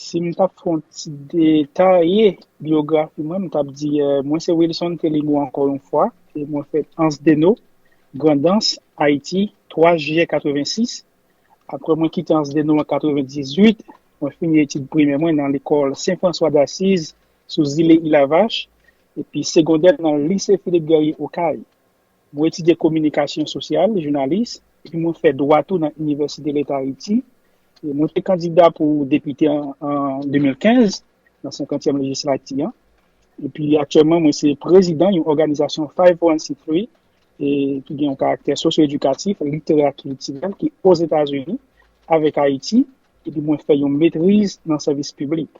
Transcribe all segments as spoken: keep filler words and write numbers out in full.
Si m t ap fè yon ti detaye biyografi mwen, m t ap di, eh, mwen se Wilson Telimo ankò yon fwa, e mwen fèt Anse Deno, Grandans, Ayiti, twa jiyè katrevensis. Apre mwen kite Anse Deno an katrevendizuit, mwen fini etid primè mwen nan lekòl Sen Franswa Dasiz sou zile Ilavach, epi segondè nan lise Philippe Guerrier Okay. Mwen etidye kominikasyon sosyal, jounalis, epi mwen fè dwa tou nan Inivèsite Leta Ayiti. E mwen te kandida pou depite an, an de mil kenz, nan senkantyèm lejislati an. Epi aktyèlman, mwen se prezidan yon òganizasyon five oh one c three, e ki gen yon karaktè sosyo-edikatif, literè ak kiltirèl, ki Ozetazini, avèk Ayiti, epi mwen fè yon metriz nan sèvis piblik.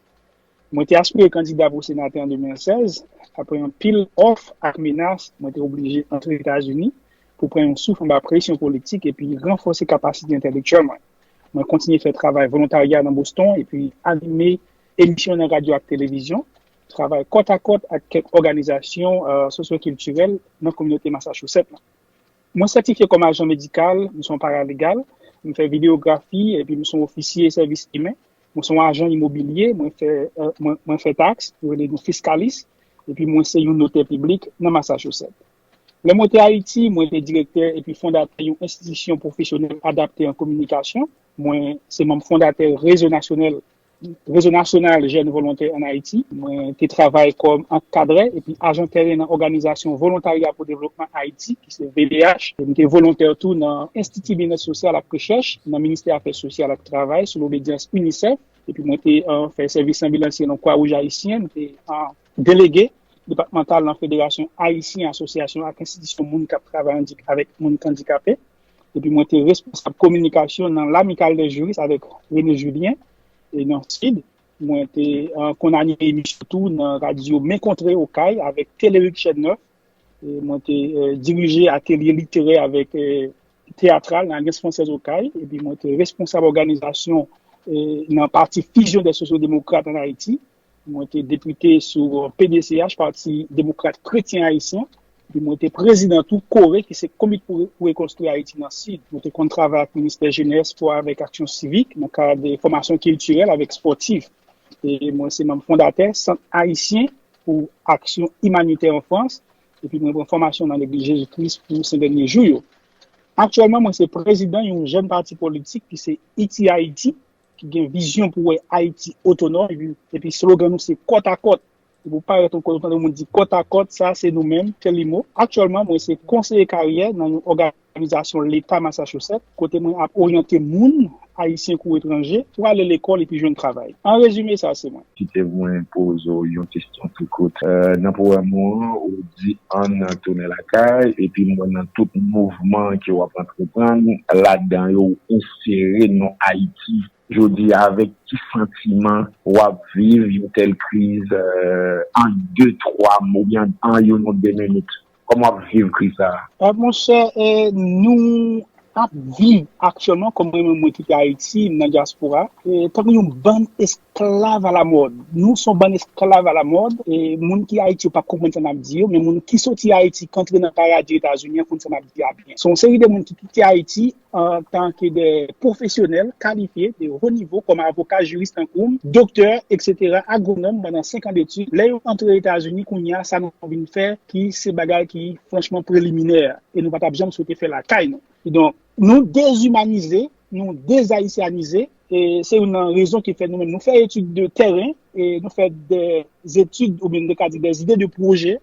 Mwen te aspire kandida pou senatè an de mil sèz. Apre anpil òf ak menas, mwen te oblije antre Etazini pou pran yon souf anba presyon politik epi ranfòse kapasite entèlektyèl mwen. Mwen kontinye fè travay volontarya nan Boston epi anime emisyon nan radyo ak televizyon, travay kòtakòt ak kèk òganizasyon, eh, sosyokiltirèl nan kominote Massachusetts la. Mwen sètifye kòm ajan medikal, mwen se yon paralegal, mwen fè videyografi, epi mwen se yon ofisye sèvis imen. Mwen se yon ajan imobilye, mwen fè, eh, mwen, mwen fè taks, yo rele nou fiskalis, epi mwen se yon notè piblik nan Massachusetts. Lè mwen te Ayiti, mwen te direktè epi fondatè yon enstitisyon pwofesyonèl adapte an kominikasyon. Mwen se manm fondatè Rezo Nasyonal, Rezo Nasyonal Jèn Volontè ann Ayiti. Mwen te travay kòm ankadrè epi ajan tèren nan Òganizasyon Volontarya pou Devlopman Ayiti, ki se V V H. Mwen te volontè tou nan Enstiti Byennèt Sosyal ak Rechèch nan Ministè Afè Sosyal ak Travay, sou lobedyans UNICEF. Epi mwen te, eh, fè sèvis anbilansye nan Kwa Wouj Ayisyen. Mwen te, eh, delege depatmantal nan Federasyon Ayisyen Asosyasyon ak Enstitisyon Moun k ap Travay Andi-, avèk Moun k Andikape. Epi mwen te responsab kominikasyon nan L'Amicale des Juristes avèk René Julien, e nan Sid. Mwen te, eh, konn anime emisyon tou nan radyo Men Kontre Okay avèk Teleric Chèn Nèf. E mwen te, eh, dirije atelye literè avèk, eh, teyatral nan Alyans Fransèz Okay. Epi mwen te responsab òganizasyon, eh, nan Pati Fusion des Sociaux-Démocrates en Haïti. Mwen te depite sou, eh, P D C H, Pati Demokrat Kretyen Ayisyen. Epi mwen te prezidan tou kore, ki se Komite pou, pou Rekonstwi Ayiti nan Sid. Mwen te konn travay ak Ministè Jenès, Espwa avèk Aksyon Sivik nan kad fòmasyon kiltirèl avèk espòtif. E mwen se manm fondatè Sant Ayisyen pou Aksyon Imanitè an Frans. Epi mwen pran fòmasyon nan Legliz Jezi Kris pou Sen Dènye Jou yo. Aktyèlman, mwen se prezidan yon jèn pati politik ki se Iti Ayiti, ki gen vizyon pou wè Ayiti otonòm, epi, epi slogan nou se kòtakòt. Epi ou parèt ankò, ou tande moun di kòtakòt, sa se nou menm, Telimo. Aktyèlman, mwen se konseye karyè nan yon òganizasyon Leta Massachusetts, kote mwen ap oryante moun, Ayisyen kou etranje, pou ale lekòl epi jwenn travay. An rezime, sa se mwen. Kite mwen poze w yon kesyon tou kout. Eh, nan pwogram ou an, ou di ann tounen lakay, epi m wè nan tout mouvman ke w ap antreprann, ladan yo ou ensere non Ayiti. Jodi a, avèk ki santiman w ap viv yon tèl kriz, eh, an de, twa mo, oubyen an youn ou de minit? Kòman w ap viv kriz sa a? Eh, monchè, eh, nou ap viv aktyèlman, kòm mwen menm mwen kite Ayiti, m nan dyaspora, eh, tankou yon bann esklav alamòd. Nou se yon bann esklav alamòd, e moun ki Ayiti yo p ap konprann sa n ap di yo, men moun ki soti Ayiti, k antre nan paradis Etazini an, konn sa n ap di a byen. Se yon seri de moun ki kite Ayiti, antanke de pwofesyonèl kalifye de wo nivo, kòm avoka, jiris tankou m, doktè, etsetera, agwonòm pandan senk an detid. Lè yo antre Etazini kounye a, sa nou vin fè ki se bagay ki franchman preliminè, e nou pa t ap janm swete fè lakay nou. Kidonk, nou dezimanize, nou dezayisyanize, e se youn nan rezon ki fè nou menm nou fè etid de tèren, e nou fè de etid, oubyen nou te ka di de ide de pwojè,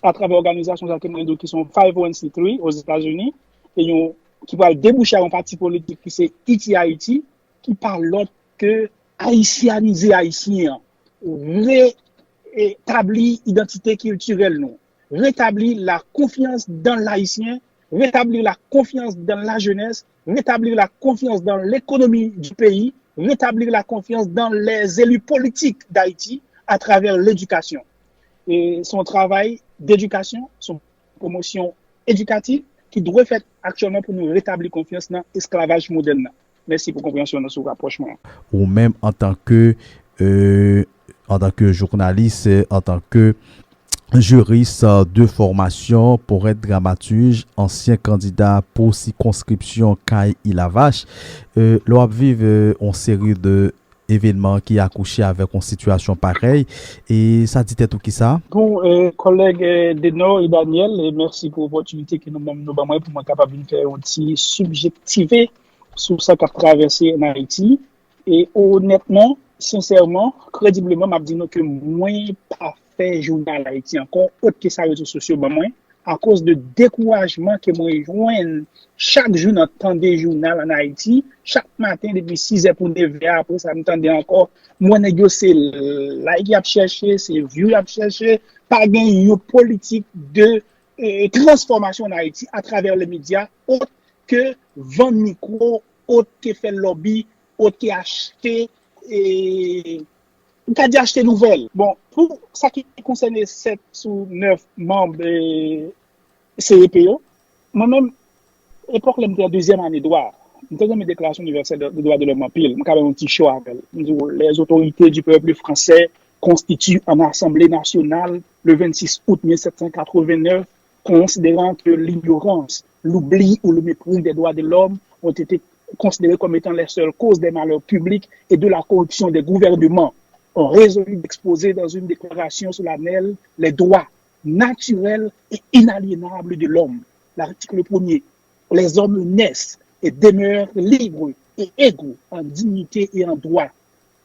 atravè òganizasyon sa ke mwen di w ki se yon five oh one c three Ozetazini, e yon, ki pral debouche a yon pati politik ki se Iti Ayiti, ki pa lòt ke ayisyanize Ayisyen an, retabli idantite kiltirèl nou, rétablir la confiance dans l'Haïtien, rétablir la confiance dans la jeunesse, rétablir la confiance dans l'économie du pays, rétablir la confiance dans les élus politiques d'Haïti à travers l'éducation. E se yon travay dedikasyon, se yon pwomosyon edikatif ki dwe fèt aktyèlman pou nou retabli konfyans nan esklavaj modèn nan. Mèsi pou konpreyansyon nou sou rapwòchman an. Ou menm antanke, euh, antanke jounalis, antanke jiris de fòmasyon, powèt, dramatij, ansyen kandida pou sikonskripsyon Kay Ilavach, euh, lè w ap viv, euh, yon seri de evènman ki akouche avèk yon sitiyasyon parèy. E sa di tèt ou kisa? Bon, eh, kòlèg eh, Denor e Daniel, eh, mèsi pou opòtinite ke nou menm nou ban mwen pou mwen kapab vin fè yon ti sibjektive sou sa k ap travèse ann Ayiti. E onètman, sensèman, kredibleman, m ap di nou ke mwen pa fè jounal Ayiti ankò, ot ke sa rezo sosyo ban mwen, akoz de dekourajman ke mwen jwenn chak jou nan tande jounal ann Ayiti, chak maten depi sizè pou nevè, apre sa m tande ankò, m wè nèg yo se like y ap chèche, se view y ap chèche, pa gen yon politik de eh, transfòmasyon ann Ayiti atravè le medya, ot ke vann mikwo, ot ke fè lòbi, ot ke achte, eh, m ka di achte nouvèl. Bon, pou sa ki konsène sèt sou nèf manm eh, C E P yo, mwen menm, epòk lè m te an dezyèm ane dwa, m te renmen Deklarasyon Inivèsèl de Dwa de Lòm anpil. M ka bay yon ti cho avè l. M di w, les autorités du peuple français constituent en assemblée nationale le vingt-six août mille sept cent quatre-vingt-neuf, considérant que l'ignorance, l'oubli ou le mépris des droits de l'homme ont été considérés comme étant les seules causes des malheurs publics et de la corruption des gouvernements, ont résolu d'exposer dans une déclaration solennelle les droits naturels et inaliénables de l'homme. L'article premier, les hommes naissent et demeurent libres et égaux en dignité et en droit.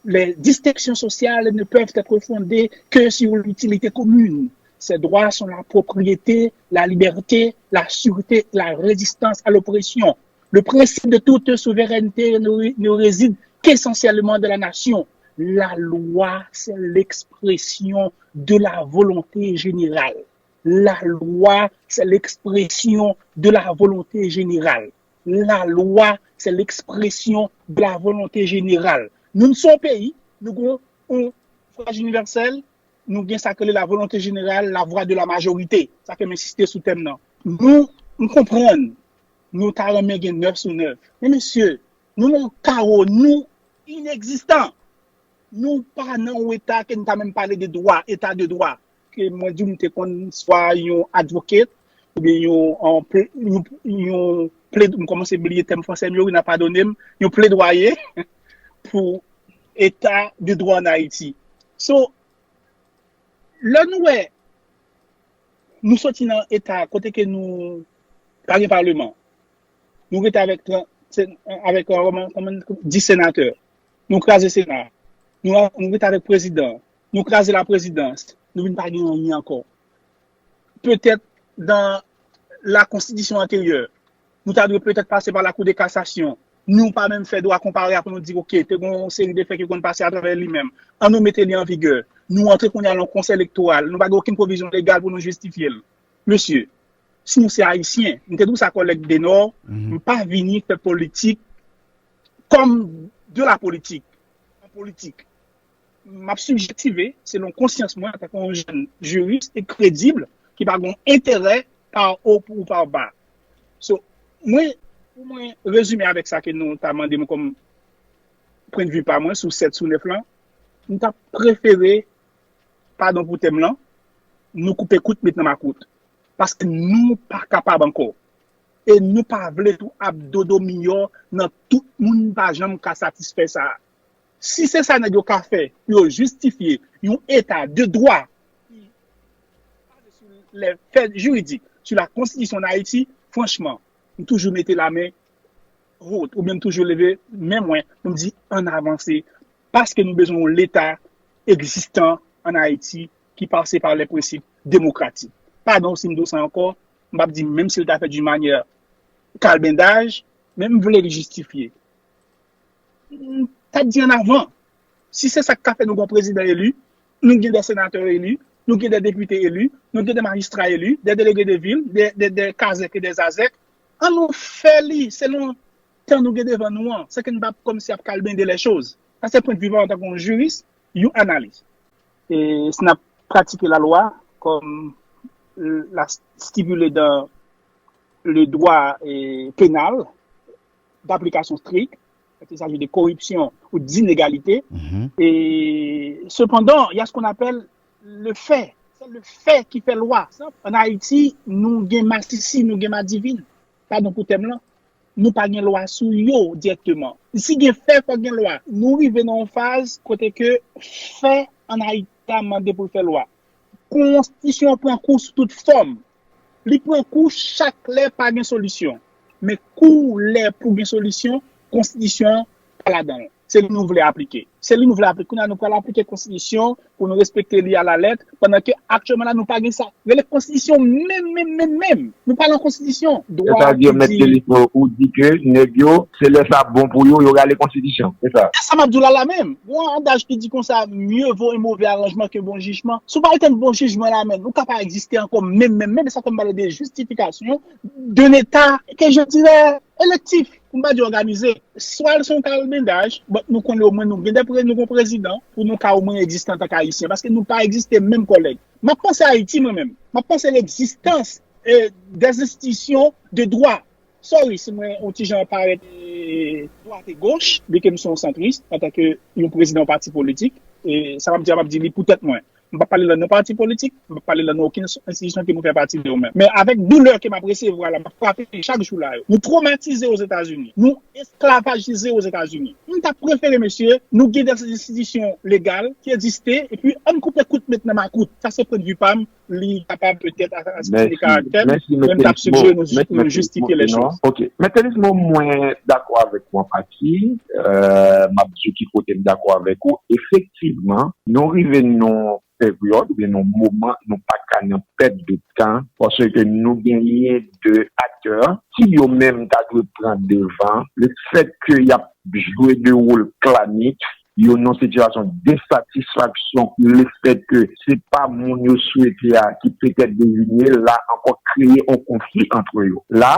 Les distinctions sociales ne peuvent être fondées que sur l'utilité commune. Ces droits sont la propriété, la liberté, la sûreté, la résistance à l'oppression. Le principe de toute souveraineté ne, ne réside qu'essentiellement dans la nation. La loi, c'est l'expression de la volonté générale. La loi, c'est l'expression de la volonté générale. La loi, c'est l'expression de la volonté générale. Nou, nou se yon peyi, nou gen yon sifraj inivèsèl, nou gen sa k rele la volonté générale, la voix de la majorité. Sa fè m ensiste sou tèm nan. Nou, m konprann, nou ta renmen gen nèf sou nèf. Men mesye, nou nan yon kawo, nou inegzistan. Nou pa nan yon eta ke nou ta menm pale de dwa, eta de dwa. Ke mwen di w m te konn swa yon advocate, oubyen yon, yon, yon, yon pled, m kòmanse bliye tèm fransè m yo, wi, n a padone m, yon pledwaye pou eta de dwa ann Ayiti. So, lè nou wè, nou soti nan eta kote ke nou pa gen paleman, nou rete avèk, avèk dis senatè, nou kraze Sena, nou, nou rete avèk prezidan, nou kraze laprezidans, nou vin pa gen anyen ankò. Petèt dan la konstitisyon anteryè, nou ta dwe petèt pase pa la Cour de cassation. Nou pa menm fè dwa konpare apre nou di, oke, te gen yon seri de fè ki konn pase atravè li menm. An nou mete li an vigè. Nou antre kounye a nan yon konsèy elektoral. Nou pa gen okenn pwovizyon legal pou nou jistifye l. Mesye, si nou se Ayisyen, m te di w sa kòlèg Denor, m pa vini fè politik kòm de la politik. An politik. M ap sibjektive selon konsyans mwen antanke yon jèn jiris e kredib ki pa gen enterè pa wo pou pa ba. So, mwen, pou mwen rezime avèk sa ke nou ta mande m kòm pwennvi pa mwen sou sèt sou nèf lan, m ta prefere, padon pou tèm lan, nou koupe kout met nan makout. Paske nou pa kapab ankò. E nou pa vle tou ap dodo miyò nan tout moun pa janm ka satisfè sa. Si se sa nèg yo ka fè pou yo jistifye yon eta de dwa ki baze sou lè fè jiridik, sou la konstitisyon d Ayiti, franchman, m toujou mete lamen wot, oubyen m toujou leve men mwen pou m di ann avanse, paske nou bezwen yon leta egzistan ann Ayiti ki pase pa lè prensip demokratik. Padon si m di w sa ankò, m p ap di menm si l ta fèt d'une manière kalbendaj, men m vle li jistifye. M t ap di ann avan, si se sa k ka fè nou gen yon prezidan eli, nou gen de senatè eli, nou gen de depite eli, nou gen de majistra eli, de delege de vil, de, de, de kazèk e de zazèk, an nou fè li selon tan nou gen devan nou an, san ke n p ap kòmsi ap kalbende lè choz. Sa se pwennvi pa m antanke yon jiris, yon analis. E si n ap pratike lalwa kòm la stipile dan le dwa penal d'application stricte, quand il s'agit de corruption ou d'inégalité. Et cependant, il y a ce qu'on appelle le fait. C'est le fait qui fait loi. An Ayiti, nou gen masisi, nou gen madivin. Padon pou tèm lan. nou pa gen lwa sou yo dirèkteman. Si gen fè, fòk gen lwa. Nou rive nan yon faz kote ke fè ann Ayiti a mande pou l fè lwa. Konstitisyon an pran kou sou tout fòm. Li pran kou chak lè pa gen solisyon. Men kou lè pou gen solisyon, konstitisyon an pa ladan l. Se li nou vle aplike. Se li nou vle aplike. Kounye a nou pral aplike konstitisyon pou nou respekte li alalèt, pandan ke aktyèlman la nou pa gen sa. Rele konstitisyon menm, menm, menm, menm. Nou pa nan konstitisyon. Dwa ki di. Sètadi, Mèt Delismo, ou di ke nèg yo, se lè sa bon pou yo, yo rale konstitisyon. Se sa. E sa m ap di w la la menm. Gon adaj ki di konsa, mieux vaut un mauvais arrangement qu'un bon jugement. Si w pa jwenn bon jijman la menm, ou ka pa egziste ankò menm, menm, menm. E sa fè m pale de justification d'un État que je dirais électif, pou m pa di òganize. Swa l se yon kalbendaj, but nou konnen omwen nou gen de pre-, nou gon prezidan, pou nou ka omwen egziste antanke Ayisyen, paske nou pa egziste menm kòlèg. M ap panse Ayiti mwen menm. M ap panse legzistans, eh, des institutions de droit. Sorry si mwen yon ti jan parèt, eh, dwat e goch, byenke m se yon santris, antanke yon prezidan yon pati politik, e sa m ap di a, m ap di li pou tèt mwen. M p ap pale nan non pati politik, m p ap pale nan non okenn s-, enstitisyon ke mwen fè pati de yo menm. Men avèk doulè ke m ap resevwa la, m ap frape chak jou la yo. Nou twomatize Ozetazini. Nou esklavajize Ozetazini. M ta prefere, mesye, nou gen de enstitisyon legal ki egziste, epi ann koupe kout met nan makout. Sa se pwennvi pa m, li kapab petèt asasine karaktè m, men m t ap sijere nou, nou jistifye lèchòz. Ok. Mèt Telismo, mwen dakò avèk ou an pati. Euh, m ap di w ki kote m dakò avèk ou. Efektivman, nou rive nan peryòd oubyen nan moman nou pa ka nan pèt de tan, paske nou genyen de aktè ki yo menm ta dwe pran devan, lefètke y ap jwe de wòl klanik, yo nan sitiyasyon desatisfaksyon, lefètke se pa moun yo swete a ki petèt deziye, la ankò kreye yon konfli ant yo. La,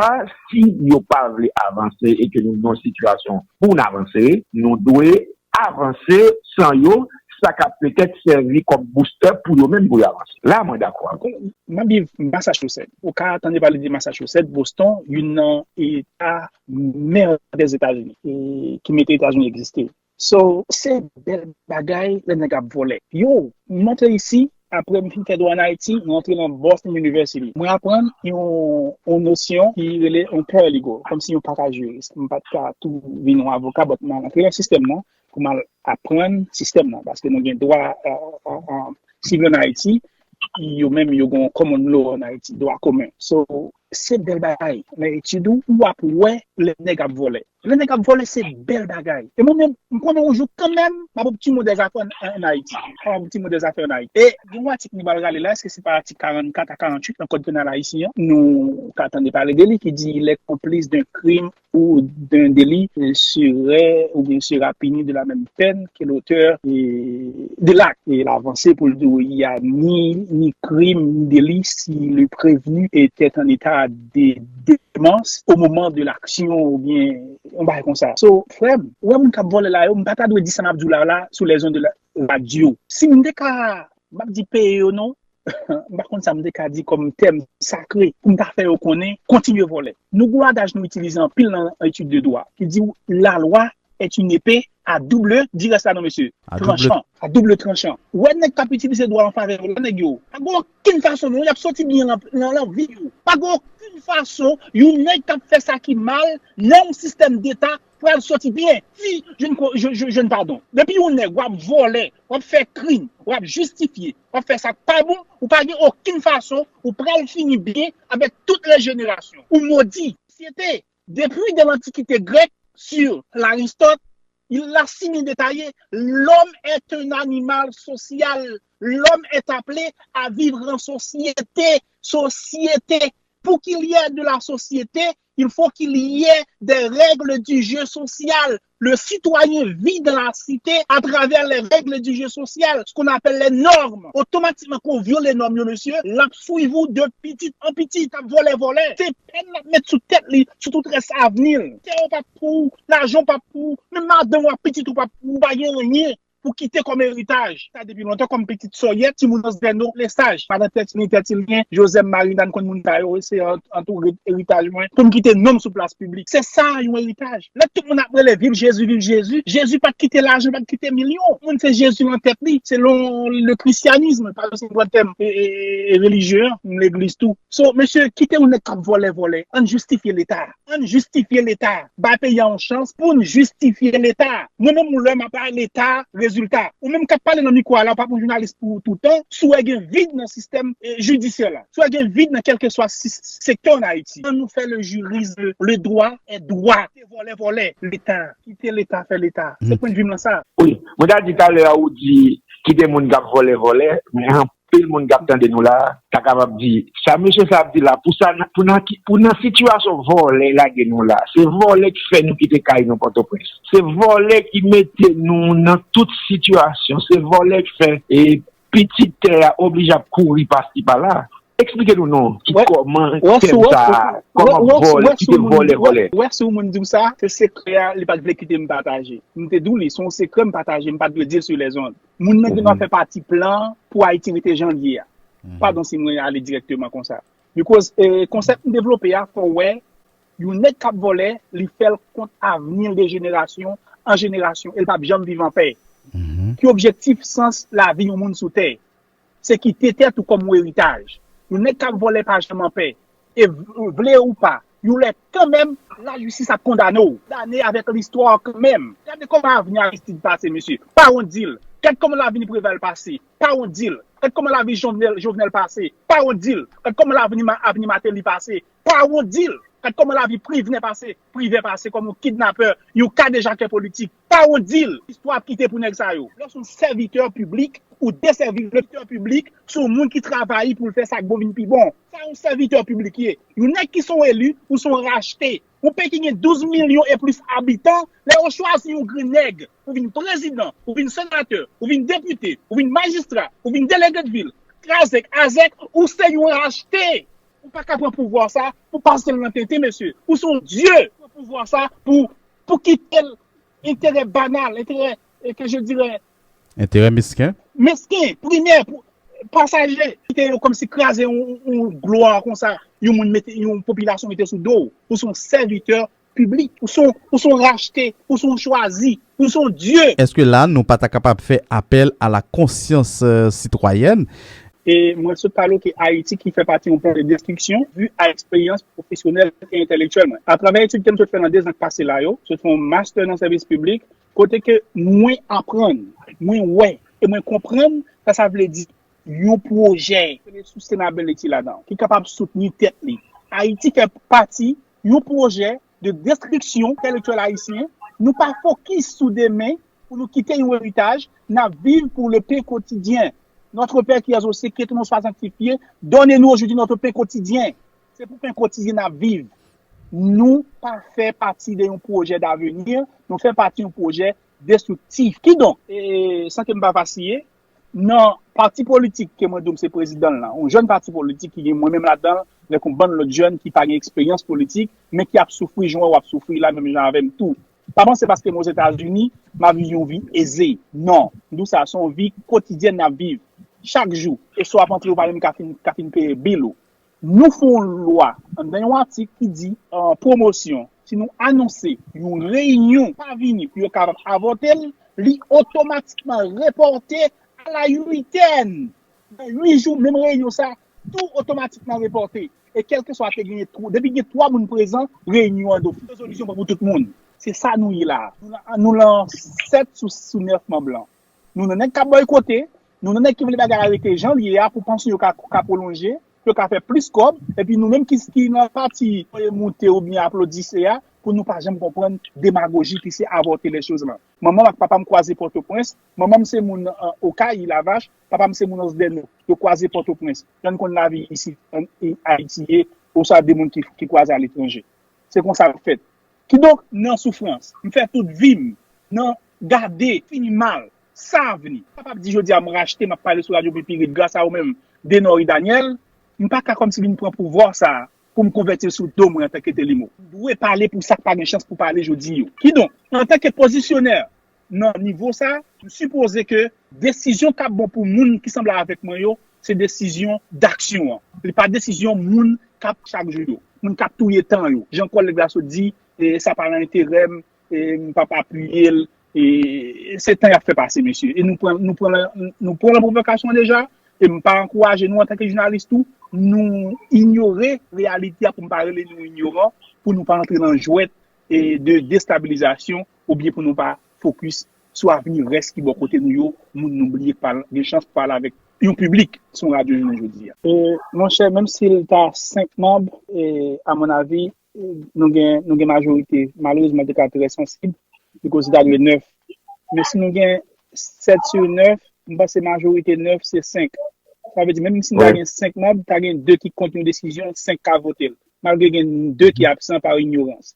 si yo pa vle avanse e ke nou nan sitiyasyon pou n avanse, nou dwe avanse san yo, sa ka petèt sèvi kòm boustè pou yo menm pou yo avanse. La, mwen dakò avè w. M ap viv Massachusetts. Ou ka tande pale de Massachusetts, Boston, youn nan eta mè Dèzetazini, e ki mete Etazini egziste. So, se bèl bagay lè nèg ap vòlè. Yo, m antre isi, apre m fin fè dwa ann Ayiti, m rantre nan Boston University. Mwen aprann yon, yon nosyon ki rele yon paralegal, kòmsi yon paka jiris. M pa t ka tou vin yon avoka, but m al antre nan sistèm nan pou m al aprann sistèm nan, paske nou gen dwa, euh, euh, euh, sivil ann Ayiti, yo menm yo gen common law ann Ayiti, dwa komen. So, se bèl bagay. Nan etid ou, w ap wè lè nèg ap vòlè. Lè nèg ap vòlè, se bèl bagay. E mwen menm, m konnen yon jou kanmenm, m ap optimo dèzafè ann, ann Ayiti. M ap optimo dèzafè ann Ayiti. E gen yon atik nou pral rale la, èske se pa atik karannkat a karannwit nan Kòd Penal ayisyen an? Nou ka tande pale de li ki di, il est complice d'un crime ou d'un délit, euh, serait ou bien sera puni de la même peine que l'auteur, euh, de l'acte. E l avanse pou l di w, il y a ni, ni crime, ni délit si le prévenu était en état de démence au moment de l'action oubyen yon bagay konsa. So, frè m, ou wè moun k ap vòlè la yo, m pa ta dwe di sa m ap di w la, la, sou les ondes de la radio. Si m te ka, m ap di peye yo non, m pa konn sa m te ka di kòm tèm sakre pou m ta fè yo konnen, kontinye vòlè. Nou gen yon adaj nou itilize anpil nan etid de dwa ki di w, la loi est une épée à double, di rès la non, mesye, tranchan, à double tranchant. Ou wè nèg k ap itilize dwa an favè yo la, nèg yo, pa gen okenn fason non, y ap soti byen nan, nan, nan vi yo. Pa gen okenn fason yon nèg k ap fè sa ki mal nan yon sistèm deta pral soti byen. Si, je ne, je, je, je ne, pardon. Depi yon nèg w ap vòlè, w ap fè krim, w ap jistifye, w ap fè sa k pa bon, ou pa gen okenn fason ou pral fini byen avèk tout lè jenerasyon. Ou modi. Sosyete, depuis de l'Antiquité grecque, sur l'Aristote, il l'a si bien détaillé, l'homme est un animal social. L'homme est appelé à vivre en société. Société. Pour qu'il y ait de la société, il faut qu'il y ait des règles du jeu social. Le citoyen vit dans la cité à travers les règles du jeu social, ce qu'on appelle les normes. Otomatikman, kan w vyole nòm yo, mesye, l ap swiv ou de pitit an pitit, ap vòlè, vòlè. Se pèn l ap met sou tèt li, sou tout rès avni l. Tè w p ap pou ou, lajan w p ap pou ou, menm madanm w ak pitit ou p ap pou ou, pa gen anyen. pou kite kòm eritaj. Sa depi lontan kòm pitit Sòyèt, timoun Anse des Noms, Lesage, madan Tètilyen, Tètilyen, Jozèf, Marina, n konn moun sa yo, se an, an tou eritaj mwen, pou m kite non m sou plas piblik. Se sa yon eritaj. Lè tout moun ap rele viv Jezi, viv Jezi, Jezi pa t kite lajan, pa t kite milyon. Moun se Jezi nan tèt li, selon le christianisme, pa se yon tèm e, e, e relijye, legliz tou. So, mesye, kite yon nèg k ap vòlè, vòlè. Ann jistifye Leta. Ann jistifye Leta. Bay peyi a yon chans pou n jistifye Leta. Mwen menm, yon lè m ap bay Leta rezilta. Ou menm k ap pale nan mikwo a la, ou pa pran jounalis pou toutan. Si w wè gen vid nan sistèm, eh, jidisyè la, si w wè gen vid nan kèlkeswa si-, sektè an Ayiti, ann nou fè le juriste, le droit est droit. Kite vòlè, vòlè. Leta. Kite Leta fè Leta. Se pwennvi m lan sa. Wi, mwen ta di talè a ou di kite moun k ap vòlè, vòlè, men anpil moun k ap tande nou la, ta kapab di, sa mesye sa ap di la, pou sa, pou nan, ki- pou nan sitiyasyon vòlè lage nou la, se vòlè ki fè nou kite kay nou Pòtoprens. Se vòlè ki mete nou nan tout sitiyasyon. Se vòlè ki fè e pitit tè a oblije ap kouri pasi pala. Eksplike nou non, ki Wè, kòman wè tèm sou, sa, wè, kòman wè, wè, vòlè, wè kite sou moun, vòlè, wè, vòlè. Wè sou moun di w sa, se sekrè a, li pa t vle kite m pataje. M te di w li, se yon sekrè m pataje, m pa t dwe di l sou lèzond. Moun nan gen dwa fè pati plan pou Ayiti rete jan l ye a. Padon si mwen ale dirèkteman konsa. Because, eh, konsèp m devlope a, fò w wè, yon nèg k ap vòlè, li fè l kont avni l de jenerasyon an jenerasyon, e l p ap janm viv anpè. Ki objektif, sans lavi yon moun sou tè? Se kite tèt ou kòm yon eritaj. Yon nèg k ap vòlè pa janm anpè. E v- vle ou pa, yon lè kanmenm, lajistis ap kondane w. Kondane avèk listwa kanmenm. Gade kòman avni Aristide pase, mesye. Pa wont di l. Gad kòman lavi Preval pase. Pa wont di l. Gad kòman lavi Jovenel, Jovenel pase. Pa wont di l. Gad kòman lavi Ma- avni Martelly pase. Pa wont di l. Gad kòman lavi Privè pase. Privè pase kòm yon kidnapè, yon kadejakè politik. Pa wont di l. Istwa ap kite pou nèg sa yo. Lè w se yon sèvitè piblik, ou desèvi le sèvitè piblik, se yon moun ki travay pou l fè sa k bon vin pi bon. Sa yon sèvitè piblik ye. Yon nèg ki se yon eli, ou se yon rachte. Yon peyi ki gen douz milyon e plis abitan, lè yo chwazi yon grenn nèg pou vin prezidan, ou vin senatè, ou vin depite, ou vin majistra, ou vin delege de vil, krazèk, azèk, ou se yon rachte. Ou pa ka pran pouvwa sa pou pase l nan tenten, mesye. Ou se yon dye. Pran pouvwa sa pou, pou kite l enterè banal, enterè, e ke je dirais, Enterè mesken? Mesken, primè, pou, pasaje. Kite yo kòmsi kraze yon, yon glwa konsa, yon moun mete, yon popilasyon mete sou do w. Ou se yon sèvitè piblik, ou se yon, ou se yon rachte, ou se yon chwazi, ou se yon dye. Èske la, nou pa ta kapab fè apèl a la konsyans, euh, sitwayèn? E mwen sot pale w ke Ayiti ki fè pati yon plan de destriksyon, vi a eksperyans pwofesyonèl e entèlektyèl mwen. Atravè etid ke m sot fè nan dezan k pase la yo, sot fè yon mastè nan sèvis piblik, kote ke mwen aprann, mwen wè, e mwen konprann sa sa vle di yon pwojè, sustainability ladan, ki kapab soutni tèt li. Ayiti fè pati yon pwojè de destriksyon entèlektyèl ayisyen. Nou pa fokis sou demen pou nou kite yon eritaj, n ap viv pour le pain quotidien. Notre Père qui es aux cieux, que ton nom soit sanctifié, donne-nous aujourd'hui notre pain quotidien. Se pou pen kotidyen n ap viv. Nou pa fè pati de yon pwojè davni, nou fè pati yon pwojè destriktif. Kidonk, e, san ke m pa vasiye, nan pati politik ke mwen di w m se prezidan l lan, yon jèn pati politik ki gen mwen menm ladan l, avèk yon bann lòt jèn ki pa gen eksperyans politik, men ki ap soufri jan w ap soufri la, menm jan avè m tou. Pa panse paske m Ozetazini, m ap viv yon vi eze. Non, m di w sa, se yon vi kotidyèn n ap viv chak jou. E sa w ap antre, ou pa menm ka fin, ka fin peye bil ou. Nou fè yon lwa anndan yon atik ki di, an pwomosyon, si nou anonse yon reyinyon pa vini pou yo kapab avòte l, li otomatikman repòte a la uitèn. Nan uit jou, menm reyinyon sa, tou otomatikman repòte. E kèlkeswa te genyen twa, depi gen twa moun prezan, reyinyon an dofis. Rezolisyon pran pou tout moun. Se sa nou ye la. Nou lan, nou lan sèt sou, sou nèf manm lan. Nou nan nèg k ap bòykote, nou nan nèg ki vle bagay la rete jan l ye a pou panse yo ka, ka pwolonje, pou yo ka fè plis kòb, epi nou menm ki, ki nan pati voye moute oubyen aplodise a, pou nou pa janm konprann demagoji ki se avorter les choses lan. Manman m ak papa m kwaze Pòtoprens, manman m se moun, e, Okay, Lavach, papa m se moun Anse des Noms, yo kwaze Pòtoprens. Jan n konn lavi isit, an, e, Ayiti ye, oswa de moun ki, ki kwaze aletranje. Se konsa l fèt. Kidonk, nan soufrans, m fè tout vi m nan gade, fini mal, sa vini. M kapab di jodi a m rachte, m ap pale sou radyo Pipirit gras a ou menm, Denori Daniel, m pa ka kòmsi vin pran pouvwa sa a pou m konvèti l sou do mwen antanke Telimo. M dwe pale pou sa k pa gen chans pou pale jodi yo. Kidonk, antanke pozisyonè, nan nivo sa, m sipoze ke desizyon k ap bon pou moun ki sanble avèk mwen yo, se desizyon daksyon an. Li pa desizyon moun k ap chak jou yo. Moun k ap touye tan yo. Jan kòlèg la sot di, e, sa pa nan enterè m, e, m p ap apiye l, e, se tan y ap fè pase, mesye. E nou pran, nou pran, nou pran nan pwovokasyon an deja, e m pa ankouraje nou antanke jounalis tou, nou inyore reyalite a, pou m pa rele nou inyoran, pou nou pa antre nan jwèt e de destabilizasyon oubyen pou nou pa fokis sou avni rès ki bò kote nou yo, moun nou bliye pale, gen chans pou pale avèk yon piblik sou yon radyo jounen jodi a. E, monchè, menm si l ta senk manm, e, a mon avi, e, nou gen, nou gen majorite. Malerezman, te ka trè sansib, bikoz si ta dwe nèf. Men si nou gen sèt sou nèf, m panse majorite nèf se senk. Sa vle di, menm si n ta gen senk manm, ta gen de ki kont yon desizyon, senk ka vote l. Malgre gen de ki absan pa inyorans.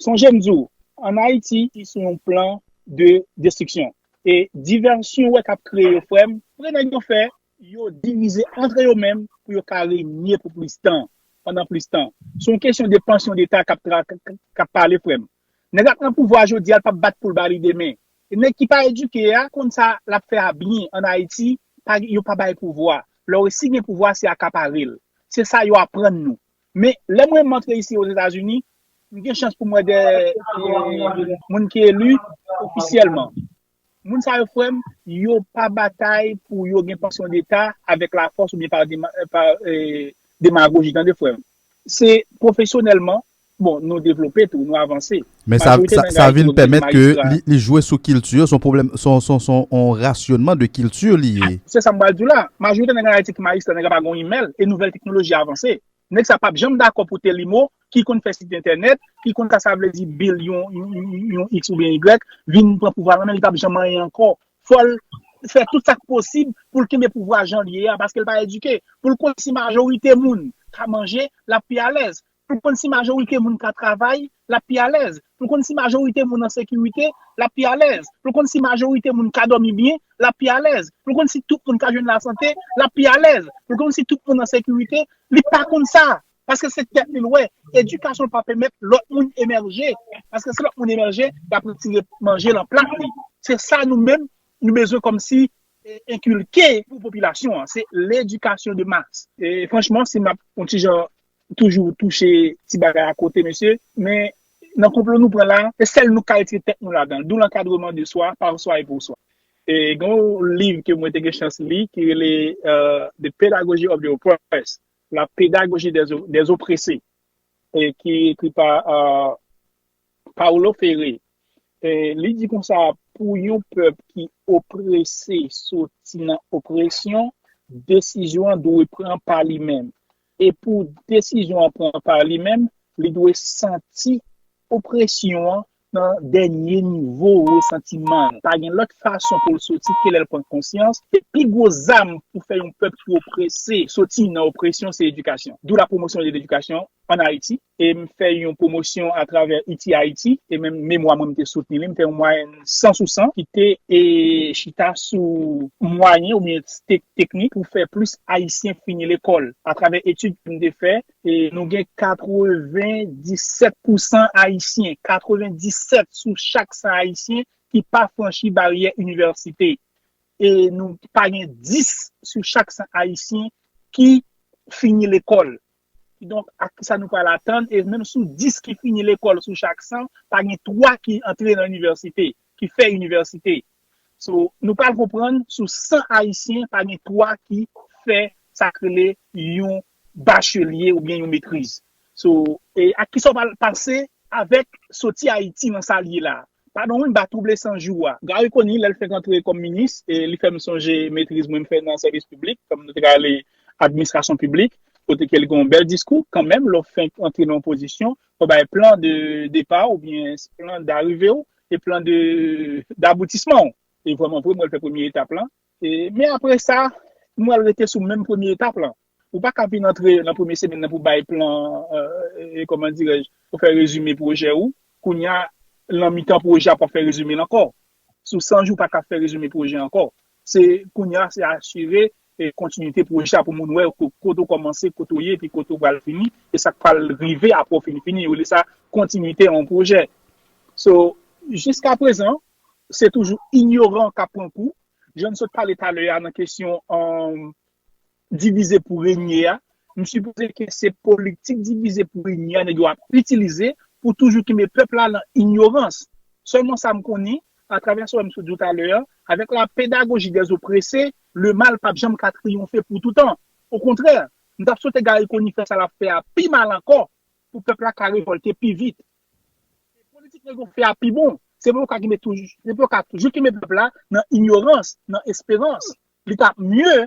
Sonje m di w, ann Ayiti, ki sou yon plan de destriksyon. E divèsyon w wè k ap kreye yo, frè m, prè nèg yo fè, yo divize antre yo menm pou yo ka renye pou plis tan, pandan plis tan. Se yon kesyon de pansyon deta k ap tra-, k, k, k ap pale, frè m. Nèg la k nan pouvwa jodi a, l p ap bat pou l ba li demen. E nèg ki pa edike a, konn sa l ap fè a byen ann Ayiti, pa, yo pa bay pouvwa. Lè w resi gen pouvwa, se akapare l. Se sa yo aprann nou. Men, lè mwen m antre isi Ozetazini, m gen chans pou m wè de, e, moun ki eli ofisyèlman. Moun sa yo, frè m, yo pa batay pou yo gen pansyon deta avèk lafòs oubyen pa dema-, pa, e, demagoji, tande, frè m. Se pwofesyonèlman, bon, nou devlope tou, nou avanse. Men sa, sa, sa vin pèmèt ke li, li jwe sou kilti, se yon pwoblèm, se yon, se yon, se yon, yon rasyonman de kilti li ye. Se sa m pral di w la. Majorite nèg ann Ayiti ki majistra, nèg la pa gen yon imèl, e nouvèl teknoloji avanse. Nèg sa p ap janm dakò pou Telimo, ki konn fè sit entènèt, ki konn sa sa vle di build yon, yon, yon, yon X oubyen Y, vin pran pouvwa la, men li p ap janm anyen ankò. Fò l fè tout sa k posib pou l kenbe pouvwa jan l ye a, paske l pa edike. Pou l konn si majorite moun ka manje, l ap pi alèz. Pou l konn si majorite moun ka travay, l ap pi alèz. Pou l konn si majorite moun an sekirite, l ap pi alèz. Pou l konn si majorite moun ka dòmi byen, l ap pi alèz. Pou l konn si tout moun ka jwenn lasante, l ap pi alèz. Pou l konn si tout moun an sekirite, li pa konn sa. Paske se tèt li l wè. Edikasyon pa pèmèt lòt moun emèje. Paske si lòt moun emèje, l ap retire manje nan plat li. Se sa nou menm, nou bezwen kòmsi, e, enkilke pou popilasyon an. Se ledikasyon de mas. E franchman, si m ap yon ti jan toujou touche ti bagay akote, mesye, men nan konplo nou pran la, se sèl nou k ka retire tèt nou ladan l. D'où l'encadrement de soi, par soi et pour soi. E gen yon liv ke mwen te gen chans li, ki rele, euh, The Pedagogy of the Oppressed, La pédagogie des, des oppressés, e ki ekri pa, euh, Paulo Freire. E li di konsa, pou yon pèp ki oprese soti nan opresyon, desizyon an dwe pran pa li menm. E pou desizyon an pran pa li menm, li dwe santi opresyon an nan dènye nivo resantiman l. Pa gen lòt fason pou l soti ke lè l pran konsyans. E pi gwo zam pou fè yon pèp ki oprese soti nan opresyon, se edikasyon. D'où la promotion de l'éducation en Haïti. E m fè yon pwomosyon atravè I T Haïti, e menm memwa mwen m te soutni li, m fè yon mwayèn san sou san, ki te, e, chita sou mwayen oubyen tek-, teknik pou fè plis Ayisyen fini lekòl. Atravè etid ke m te fè, e nou gen katrevenndisèt pousan Ayisyen, katrevenndisèt sou chak san Ayisyen ki pa franchi baryè inivèsite. E nou pa gen dis sou chak san Ayisyen ki fini lekòl. Kidonk, ak kisa nou pral atann? E menm sou dis ki fini lekòl sou chak san, pa gen twa ki antre nan inivèsite, ki fè inivèsite. So, nou pral konprann, sou san Ayisyen, pa gen twa ki fè sa k rele yon bachelye oubyen yon metriz. So, e ak kisa w pral pase avèk soti Ayiti nan sa l ye la? Padon wi, m pa twouble san jou a. Garry Conille, lè l fenk antre kòm minis, e li fè m sonje metriz mwen m fè nan sèvis piblik, kòm nou te ka rele administrasyon piblik, kote ke l gen yon bèl diskou, kanmenm, lè w fenk antre nan yon pozisyon, fò w bay plan de depa w oubyen plan d'arive w e plan de, d'aboutisman w. E vrèman vre, mwen, l fè premye etap lan. E, men apre sa, mwen, l rete sou menm premye etap lan. Ou pa ka vin antre nan premye semèn nan pou bay plan, e, e, kòman dirèj, pou fè rezime pwojè ou. Kounye a, nan mitan pwojè a, pou fè rezime l ankò. Sou san jou, ou pa ka fè rezime pwojè ankò. Se, kounye a, se asire, e, kontinite pwojè a pou moun wè ko-, kote w kòmanse, kote w ye, epi kote w pral fini, e sa k pral rive apre w fin fini. Yo rele sa kontinite yon pwojè. So, jiska prezan, se toujou inyoran k ap pran kou. Jan n sot pale talè a nan kesyon, um, divize pou renye a, m sipoze ke se politik divize pou renye a nèg yo ap itilize pou toujou kenbe pèp la nan inyorans. Sèlman sa m konnen, atravè sa m sot di w talè a, avec la pédagogie des oppressés, le mal p ap janm ka triyonfe pou toutan. Okontrè, m t ap swete Garry Conille fè sa l ap fè a pi mal ankò, pou pèp la ka revòlte pi vit. Se politik nèg yo fè a pi bon. Se pou yo ka kenbe toujou, se pou yo ka toujou kenbe pèp la nan inyorans, nan esperans. Li t ap mye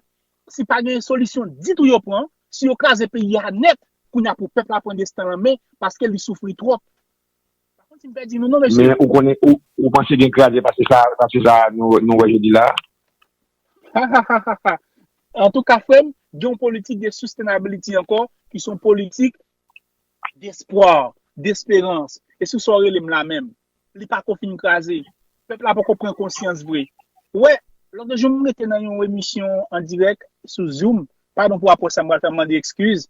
si pa gen solisyon ditou yo pran, si yo kraze peyi a nèt, kounye a pou pèp la pran desten l an men, paske li soufri twòp. Pa konn si m pèdi nou non, mesye. Men ou konnen, ou, ou panse gen kraze pase sa, pase sa nou, nou wè jodi la? Antouka, frè m, gen yon politik de sustainability ankò, ki se yon politik despwa, desperans. E sou sa w rele m la menm. Li pa ko fin kraze. Pèp la poko pran konsyans vre. Ou wè, lòt jou m rete nan yon emisyon an dirèk sou Zoom, padon pou apwòch sa, m pral fè m mande ekskiz.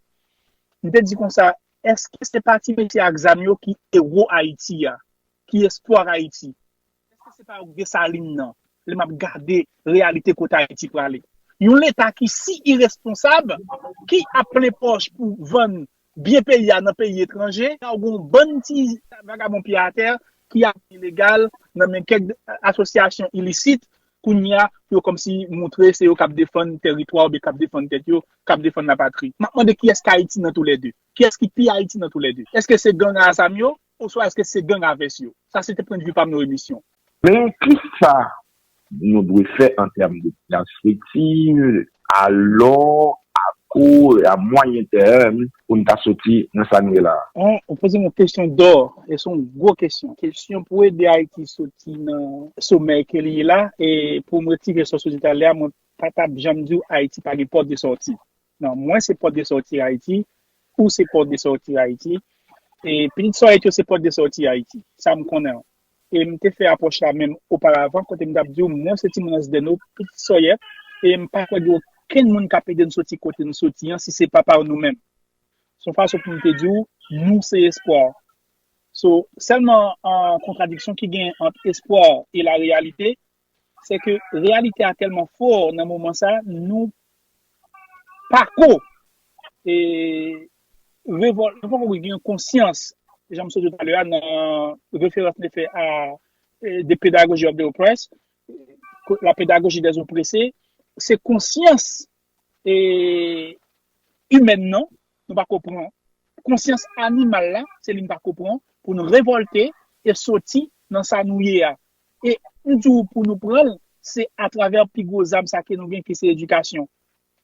M te di konsa, èske se pa ti mesye ak zam yo ki ewo Ayiti a, ki espwa Ayiti? Èske se pa yo k Desalin nan? Lè m ap gade reyalite kote Ayiti prale. Yon leta ki si iresponsab, ki ap plen pòch pou vann byen peyi a nan peyi etranje, gen yon bann ti vagabon pye atè ki ap ilegal nan men kèk asosyasyon ilisit, kounye a, pou yo kòmsi montre se yo k ap defann tèritwa oubyen k ap defann tèt yo, k ap defann lapatri. M ap mande kiyès ki Ayiti nan toulède? Kiyès ki pi Ayiti nan toulède? Èske se gang a zam yo? Oswa èske se gang a vès yo? Sa se te pwennvi pa m nan emisyon. Men kisa nou dwe fè an tèm de pèspektiv a long, a kou, a mwayen tèm pou n ta soti nan sa nou ye la a? Bon, ou poze m yon kesyon dò, e se yon gwo kesyon. Kesyon pou ede Ayiti soti nan somèy ke li ye la, e pou m retire sa w soti talè a, mwen pa t ap janm di w Ayiti pa gen pòt de sòti. Non, mwen se pòt de sòti Ayiti, ou se pòt de sòti Ayiti. E pitit Sòyèt yo se pòt de sòti Ayiti. Sa m konnen. E m te fè apwòch la menm oparavan, kote m t ap di w, mwen se timoun Ansdeno, pitit Sòyèt, e m pa kwè gen okenn moun k ap ede n soti kote n soti an, si se pa pa nou menm. Se yon fason pou m te di w, nou se espwa. So, sèlman, an, kontradiksyon ki gen ant espwa e la reyalite, se ke reyalite a tèlman fò nan moman sa, nou pako, e, revòl-, nou pako gen konsyans, jan m sot di w talè a, nan referans m te fè a, e, de pédagogie of the oppressed, la pédagogie des oppressés, se konsyans, e, imèn nan, nou pako pran. Konsyans animal la, se li n pako pran pou n revòlte e soti nan sa nou ye a. E m di w pou nou pran l, se atravè pi gwo zam sa ke nou gen ki se edikasyon.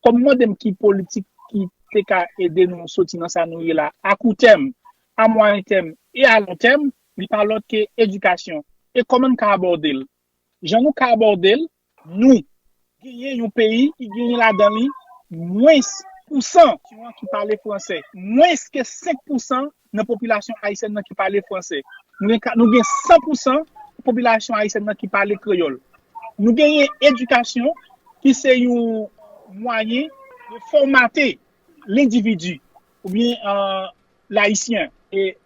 Kòm w mande m ki politik ki te ka ede nou soti nan sa nou ye la, a kou tèm, a mwayen tèm e a lon tèm, li pa lòt ke edikasyon. E kòman n ka abòde l? Jan nou ka abòde l, nou genyen yon peyi ki genyen ladan li mwens pousan ki pale fransè, mwens ke senk pousan nan popilasyon ayisyèn nan ki pale fransè. Nou gen ka-, nou gen san pousan popilasyon ayisyèn nan ki pale kreyòl. Nou genyen edikasyon ki se yon mwayen de fòmate lendividi oubyen, e, layisyen. E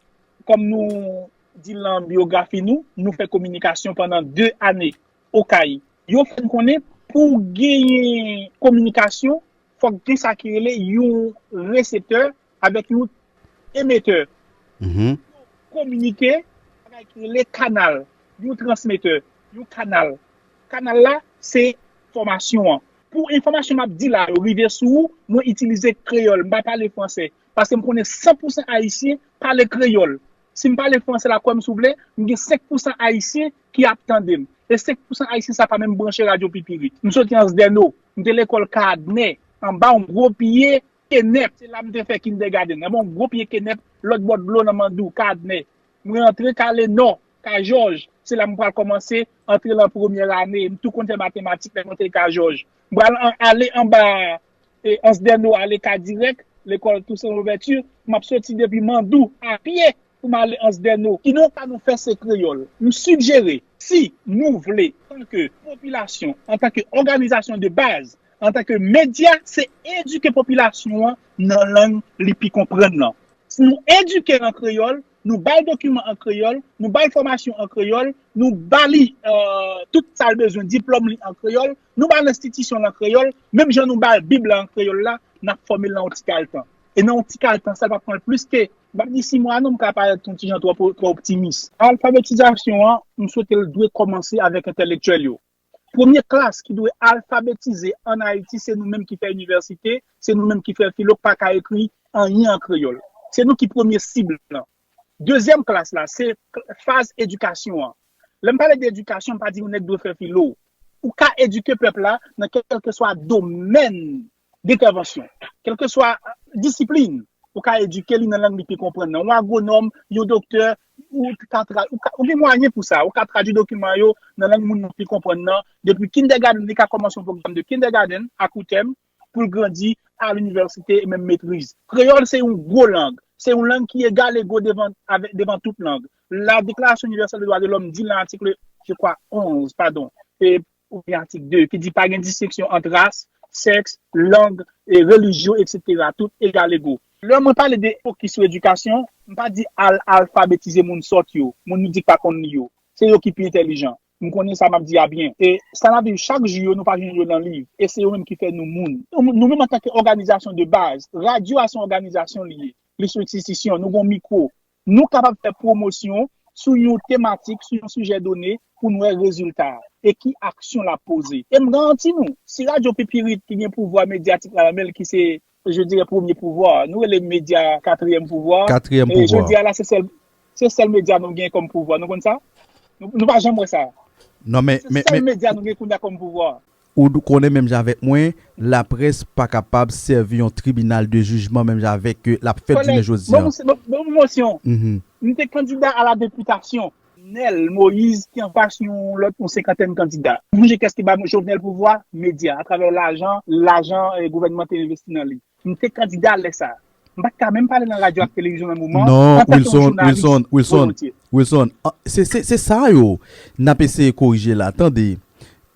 kòm nou di l nan biyografi nou, nou fè kominikasyon pandan de ane Okay. Yo fè n konnen pou genyen kominikasyon, fòk gen sa ki rele yon reseptè avèk yon emetè. Mhm. Kominike, bagay ki rele kanal, yon transmetè, yon kanal. Kanal la, se enfòmasyon an. Pou enfòmasyon m ap di la yo rive sou ou, mwen itilize kreyòl, m pa pale fransè. Paske m konnen san pousan ayisyen pale kreyòl. Si m pale fransè la, kwè m si w vle, m gen senk pousan ayisyen ki ap tande m. E senk pousan ayisyen sa pa menm branche radyo pipirit. M soti Ansdèno, m te lekòl Kadnè, anba yon gwo pye kenèp. Se la m te fè kindègadenn. Anba yon gwo pye kenèp, lòt bò dlo nan Mandou, Kadnè. Mwen antre Kale Nò, Kay Jòj. Se la m pral kòmanse antre lan premyè ane. M tou konn fè matematik lè m antre Kay Jòj. M pral an-, ale anba, e, Ansdèno, ale Kay Dirèk, lekòl Toussaint Louverture. M ap soti depi Mandou a pye pou m ale Ansdèno. Ki nou ka nou fè se kreyòl. M sijere, si nou vle, antanke popilasyon, antanke òganizasyon de baz, antanke medya, se edike popilasyon an nan lang li pi konprann lan. Si nou edike l an kreyòl, Nou ba l dokiman an kreyòl, nou ba l fòmasyon an kreyòl, nou ba li euh, tout sa l bezwen, diplòm li an kreyòl, nou ba l enstitisyon l an kreyòl, menm jan nou ba l Bib la an kreyòl la, n ap fòme l nan yon ti kal tan. E nan yon ti kal tan, sa l p ap pran l plis ke, m p ap di sis mwa non, m ka parèt yon ti jan twò, twò optimis. Alfabetizasyon an, m swete l dwe kòmanse avèk entèlektyèl yo. Premye klas ki dwe alfabetize ann Ayiti, se nou menm ki fè inivèsite, se nou menm ki fè filo, k pa ka ekri anyen an kreyòl. Se nou ki premye sib lan. Dezyèm klas la, se faz edikasyon an. Lè m pale de edikasyon, m pa di yon nèg dwe fè filo. Ou ka edike pèp la nan kèlkeswa domèn d entèvansyon, kèlkeswa disiplin. Ou ka edike li nan lang li pi konprann nan. Yon agwonòm, yon doktè, ou ka tra, ou, ka, ou gen mwayen pou sa. Ou ka tradui dokiman yo nan lang moun nan pi konprann nan. Depi kindergarten, li ka kòmanse yon pwogram de kindergarten a kou tèm pou l grandi a linivèsite e menm metriz. Kreyòl se yon gwo lang. Se yon lang ki egal ego devan, avè, devan tout lang. La Déclaration universelle des droits de l'homme di nan atik, je crois, onze, padon, e, oubyen atik de, ki di pa gen distenksyon ant ras, sèks, lang, e relijyon, etsetera. Tout egal ego. Lè mwen pale de fokis sou edikasyon, m pa di al alfabetize moun sòt yo, moun nou di k pa konn li yo. Se yo ki pi entèlijan. M konnen sa m ap di a byen. E sa n ap viv chak jou yo, nou pa jwenn yo nan liv. E se yo menm ki fè nou moun. Nou, nou menm antanke òganizasyon de baz, radyo a se yon òganizasyon li ye. Li se yon enstitisyon, nou gen yon mikwo. Nou kapab fè pwomosyon sou yon tematik, sou yon sijè done, pou n wè rezilta a. E ki aksyon l ap poze. E m garanti nou, si radyo Pipirit ki gen pouvwa medyatik la nan men l, ki se je dirais, premye pouvwa. Nou rele medya katriyèm pouvwa. Katriyèm pouvwa. E jodi a la, se sèl, se sèl medya nou gen kòm pouvwa. Nou konn sa? Nou, nou pa janm wè sa. Non, men, se men, sèl men, medya nou gen kounye a kòm pouvwa. Ou konnen menm jan avèk mwen, laprès pa kapab sèvi yon tribinal de jijman menm jan avèk ke l ap fèt jounen jodi a. Kòlèg, bon, bon, bon, bon, mhm. M te kandida a la depitasyon. Jovenel Moïse ki anfas yon lòt yon senkantèn kandida. Ou sonje kiyès ki ba Jovenel pouvwa? Medya, atravè lajan, lajan eh, gouvènman te envesti nan li. M te kandida lè sa a. M pa t ka menm pale nan radyo ak televizyon nan moman an. Non, antanke yon Wilson, jounalis Wilson, Wilson, volonte. Wilson, ah, se, se, se sa yo n ap eseye korije la. Tande,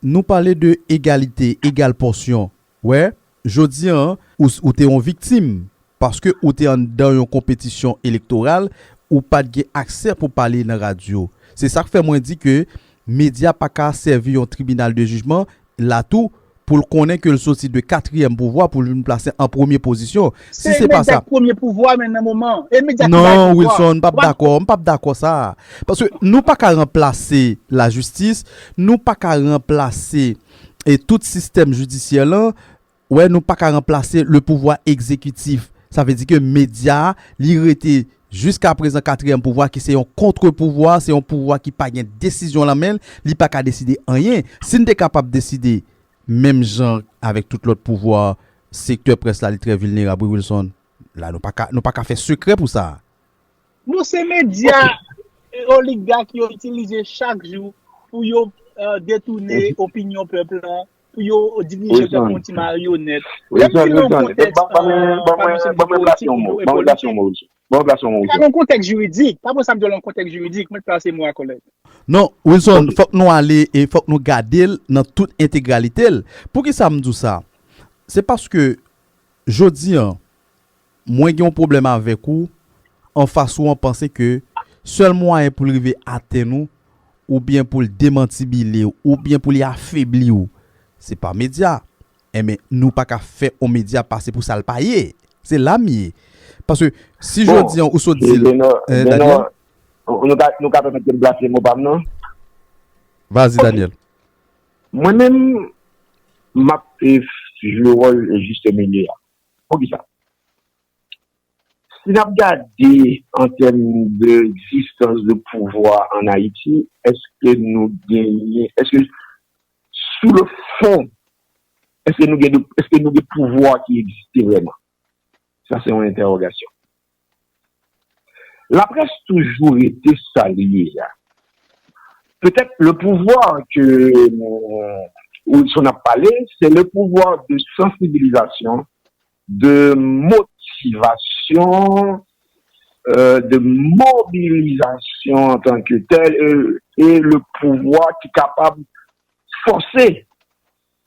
nou pale de egalite, egal pòsyon. Wè, jodi a, ou, ou te yon viktim. Paske ou te anndan yon konpetisyon elektoral, ou pa t gen aksè pou pale nan radyo. Se sa k fè mwen di ke medya pa ka sèvi yon tribinal de jijman la tou pou l konnen ke l soti de katriyèm pouvwa pou l vin plase an premye pozisyon. Si se pa sa. Se medya k premye pouvwa, men nan moman. E medya ki bay pouvwa. Non, Wilson, m p ap dakò, m p ap dakò sa. Paske nou pa ka ranplase lajistis, nou pa ka ranplase e tout sistèm jidisyè lan, wè, nou pa ka ranplase le pouvwa egzekitif. Sa vle di ke medya a, li rete jiska prezan katriyèm pouvwa ki se yon kontrpouvwa, se yon pouvwa ki pa gen desizyon lan men l, li pa ka deside anyen. Si n te kapab deside menm jan avèk tout lòt pouvwa, sektè près la, li trè vilnerab, wi, Wilson. La, nou pa ka, nou pa ka fè sekrè pou sa. Nou se medya e oligak yo itilize chak jou pou yo eh, detounen opinyon pèp lan, pou yo dirije pèp yon ti maryonèt. Lè m di nan yon kontèks eh, pa misye di politik pou yo e politik. Ban mwen plasyon mwen, Wilson. Ban mwen plasyon mwen, Wilson. Nan yon kontèks jiridik, pa pran sa m di w nan yon kontèks jiridik, mwen plase mo a kòlèg. Non, Wilson, fòk nou ale e fòk nou gade l nan tout entegralite l. Poukisa m di w sa? Se paske, jodi a, mwen gen yon pwoblèm avèk ou, anfas ou an panse ke sèl mwayen pou l rive atenn ou, oubyen pou l demantibile w, oubyen pou l afebli w, se pa medya. Enben, nou pa ka fè yon medya pase pou sa l pa ye. Se la m ye. Paske, si jodi a, ou sot di l, eh, Daniel? Nou ka, nou ka pèmèt ke m plase mo pa m, non? Vazi, Daniel. Mwen menm, m ap eh, jwe wòl jis milye a. Poukisa? Si n ap gade an tèm de egzistans de pouvwa an Ayiti, èske nou genyen, èske sou le fon, èske nou gen, èske nou gen pouvwa ki egziste vrèman? Sa se yon entèwogasyon. Laprès toujou rete sa li ye a. Petèt le pouvwa ke Wilson ap pale, se le pouvwa de sansibilizasyon, de motivasyon, euh, de mobilizasyon an tan ke tèl, e, e le pouvwa ki kapab fòse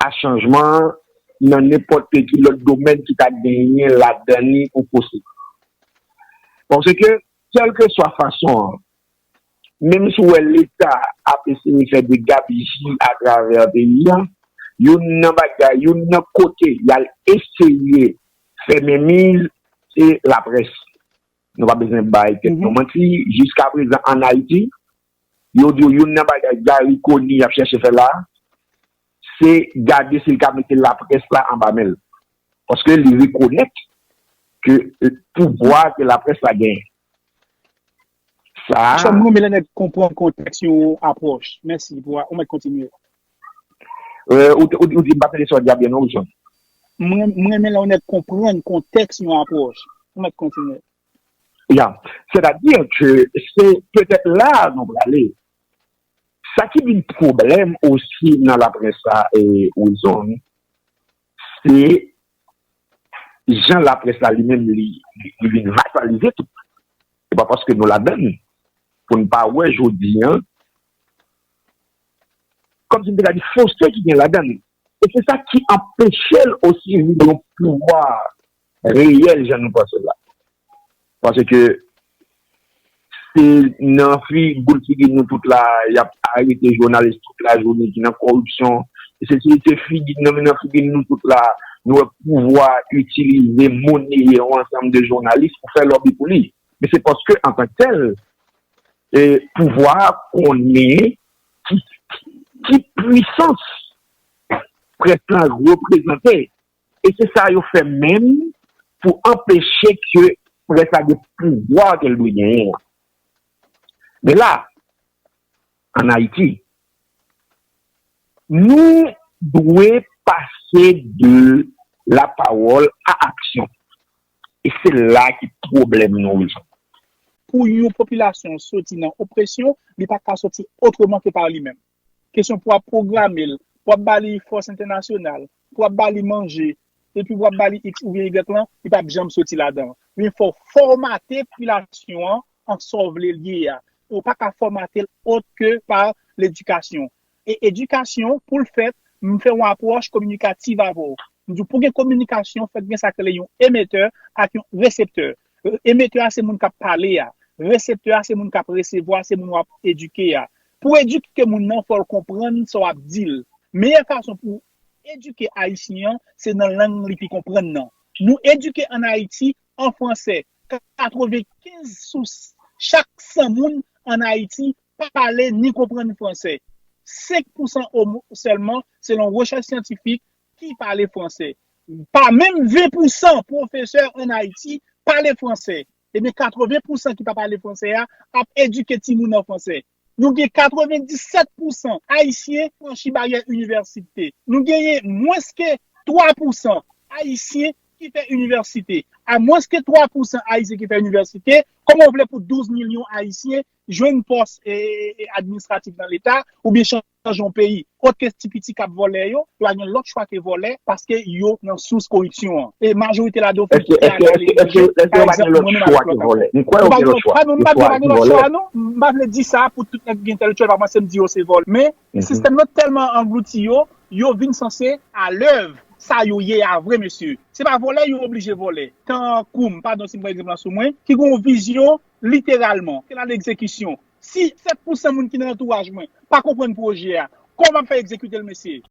a chanjman nan nenpòt ki lòt domèn ki ta genyen ladan li ou posib. Paske kèlkeswa fason an, menm si w wè Leta ap eseye fè de gabji atravè peyi a, youn nan bagay, youn nan kote y al eseye fè menmiz, se laprès. Nou pa bezwen bay tèt nou manti. Jiskaprezan ann Ayiti, yo di w youn nan bagay Garry Conille ap chèche fè la, se gade si l ka mete laprès la anba men l. Paske li rekonèt ke pouvwa ke laprès la genyen. Sa a. Chòm, mwen renmen lè nèg konprann kontèks yon apwòch. Mèsi pou ou mèt kontinye. Euh, ou, ou, ou di m pa tande sa w di a byen non, Wilson. Mwen, mwen renmen lè yon nèg konprann kontèks yon apwòch. Ou mèt kontinye. Ya, sètadi ke se petèt la nou prale. Sa ki vin pwoblèm osi nan laprès sa, e, Wilson, se jan laprès la li menm li, li, li vin vasalize tou. Se pa paske nou ladann pou n pa wè jodi a, kòmsi m te ka di fosè ki gen ladann. E se sa ki anpeche l osi vin yon pouvwa reyèl jan nou panse l la. Paske se nan fi, boul figi nou tout la, y ap arete jounalis tout lajounen ki nan koripsyon. Se, se, se figi, nan, nan figi nou tout la, nou wè pouvwa itilize, moneye yon ansanm de jounalis pou fè lòbi pou li. Men se paske, antanktèl, e, pouvwa a konnen ki, ki, ki pwisans près lan reprezante. E se sa yo fè menm pou anpeche ke près la gen pouvwa ke l dwe genyen an. Men la, ann Ayiti, nou dwe pase de la parole à action. E se la ki pwoblèm nou, Wilson. Pou yon popilasyon soti nan opresyon, li pa ka soti otreman ke pa li menm. Kesyon pou w ap pwograme l, pou w ap ba li fòs entènasyonal, pou w ap ba li manje, epi pou w ap ba li X oubyen Y lan, li p ap janm soti ladan. Men fò w fòmate popilasyon an an sa w vle l ye a. Ou pa ka fòmate l ot ke pa ledikasyon. E edikasyon, pou l fèt, m fè yon apwòch kominikativ avè w. M di w, pou gen kominikasyon, fòk gen sa k rele yon emetè ak yon reseptè. Emetè a, se moun k ap pale a. Reseptè a, se moun k ap resevwa, se moun w ap edike a. Pou w edike moun nan, fò l konprann sa w ap di l. Meyè fason pou w edike Ayisyen an, se nan lang li pi konprann nan. Nou edike ann Ayiti an fransè. Katrevenkenz sou chak san moun ann Ayiti pa pale ni konprann fransè. Senk pousan o mo-, sèlman, selon rechèch syantifik, ki pale fransè. Pa menm ven pousan pwofesè ann Ayiti pale fransè. Ebyen, katreven pousan ki pa pale fransè a ap edike timoun an fransè. Nou gen katrevenndisèt pousan Ayisyen franchi baryè inivèsite. Nou genyen mwens ke twa pousan Ayisyen ki fè inivèsite. A mwens ke twa pousan Ayisyen ki fè inivèsite, kòman w vle pou douz milyon Ayisyen jwenn pòs, e, e, e, administratif nan Leta, oubyen chanje yon peyi? Ot ke ti piti k ap vòlè yo, yo pa gen lòt chwa ke vòlè, paske yo nan sous koripsyon an. E majorite ladan yo fè kite ale letranje. Pa egzanp, mwen menm avèk lòt ankò. Nou pa gen lòt chwa, non, m pa di yo pa gen lòt chwa, non. M pa vle di sa pou tout nèg ki gen entèlektyèl pa panse m di yo se vòlè. Men, sistèm nan tèlman anglouti yo, yo vin sanse alèv sa yo ye a vre, mesye. Se pa vòlè yo oblije vòlè. Tankou m, padon si m pran egzanp lan sou mwen, ki gen yon vizyon literalman, ke l al egzekisyon. Si sèt pousan moun ki nan antouraj mwen pa konprann pwojè a, kòman m ap fè egzekite l, mesye?